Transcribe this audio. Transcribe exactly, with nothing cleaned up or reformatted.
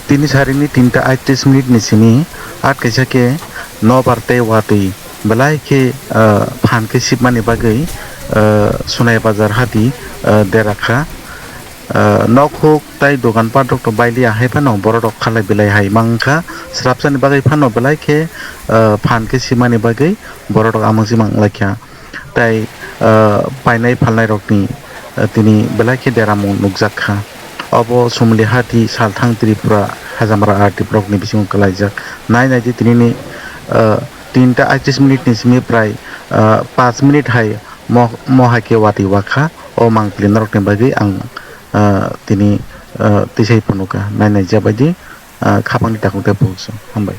Tini sarini tinta aitris minute ni simi at kaisa khe nobar tei watwi belai khe, ah, phan khe sipmani bagwi, ah, Sunai Bazar hati, ah, dera kha. Ah, nok huk tai dogan pat rok to bailiya hai phano borok rok khalai belai hai mang kha. Srapsani bagwi phano belai khe, ah, phan khe sipmani bagwi borok rok amang si mang lai kha. Tai, ah, painai phalnai rokni, ah, tini belai khe deramung nukjak kha. Obo Sumli hati salthang Tripura Hajamara R D Block ni bisingo kwlaijak. Nai nai di tinini, ah, tinta aitris minute ni simi prai, ah, panch minute hai mo, mo hai khe watwi wakha. O mangpili norokni bagwi ang, ah, tini, ah, tisai phunukha. Nai nai jabaidi, ah, khapangni takhuk tei bukhuk song. Hambai.